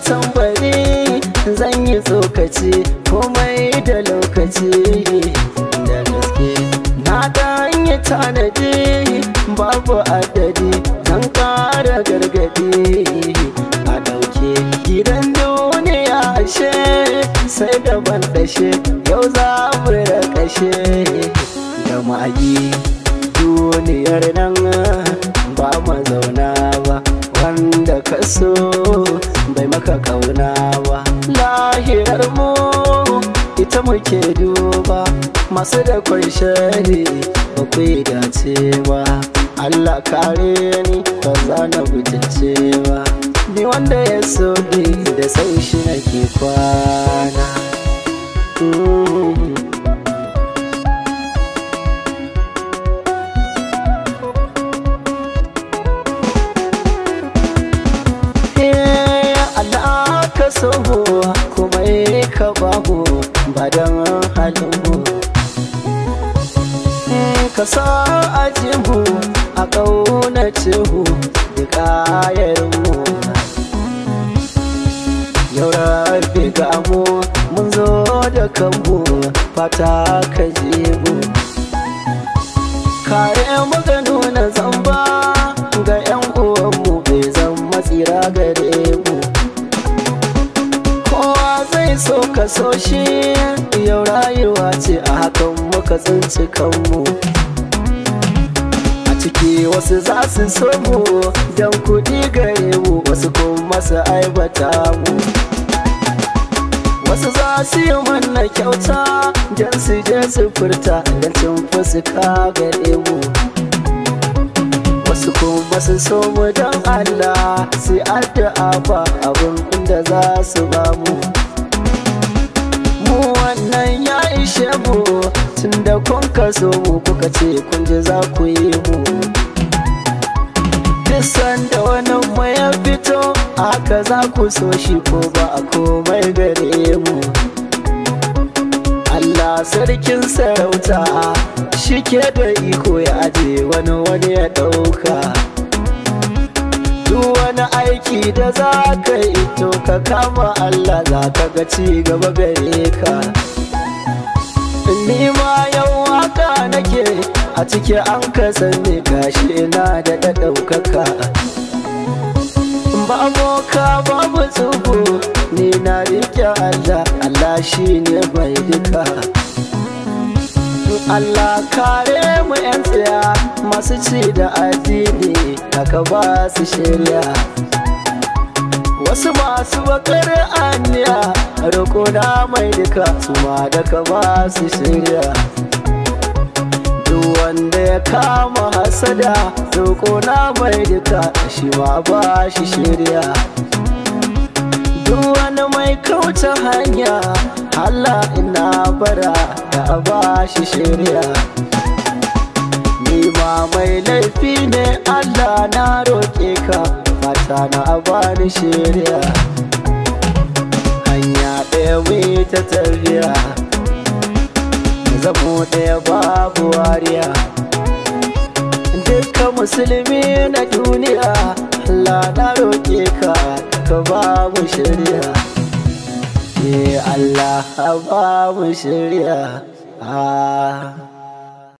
tambari, zan yi tsokaci komai da lokaci. Da gaske na dan yi tanadi, babu adadi, zan kara gargadi. A ɗauke gidan duniya ashe sai da ban dashe, yau za mu rakashe da magi. Duniyar nan ba mazauna ba, wanda ka so bai maka kauna ba. Lahirar mu ita muke duba, masu da kwai shari ba ku dace ba. Allah kare ni ba za na butulce ba, ni wanda ya so ni da san shi nake kwana. Allah ka so kuma ka babu ba dan halin mu, ka sa ajibu a ƙaunace mu da ƙayar mu. Yau rabi ga mu mun zo da kanmu, fata ka ji mu. Kare mu ga nuna zamba ga 'yan uwanmu, bai zama tsira gare mu. Kowa zai so ka so shi, yau rayuwa ce a hakan muka tsinci kanmu. A ciki wasu za su so mu don kuɗi gare mu, wasu kuma su aibata mu. Wasu za su yi mana kyauta don su je su furta don cin fuska gare mu. Wasu kuma su so mu don Allah, su addu'a ba abin da za su ba mu. Mu wannan ya ishe mu, tunda kun kaso mu kuka ce kun ji za ku yi mu. Duk sanda wani mu ya fito, haka za ku so shi ko ba a komai gare mu. Allah sarkin sarauta shi ke da iko ya aje wani wani ya ɗauka. Duk wani aiki da za ka yi to ka kama Allah, za ka ga ci gaba gare ka. Ni ma yau waka nake a ciki an ka sani gashi ina da ɗaukaka. Ba boka babu tsubu, ni na riƙe Allah, Allah shi ne mai duka. Allah kare mu 'yan tsaya masu ci da addini, haka ba su shirya. Wasu masu bakar aniya, roƙo na mai duka, su ma daga ba su shirya. Duk wanda ya kama hasada, roƙo na mai duka, shi ma ba shi shirya. Duk wani mai kauce hanya, Allah ina bara da ba shi shirya. Ni ma mai laifi ne, Allah na roƙe ka, fata na bani shirya. Hanya ɗaya mai ta tarbiya, zamo ɗaya babu wariya. Dukkan musulmi na duniya, Allah na roƙe ka, ka ba mu shirya. Allah ba mu shirya. Ah.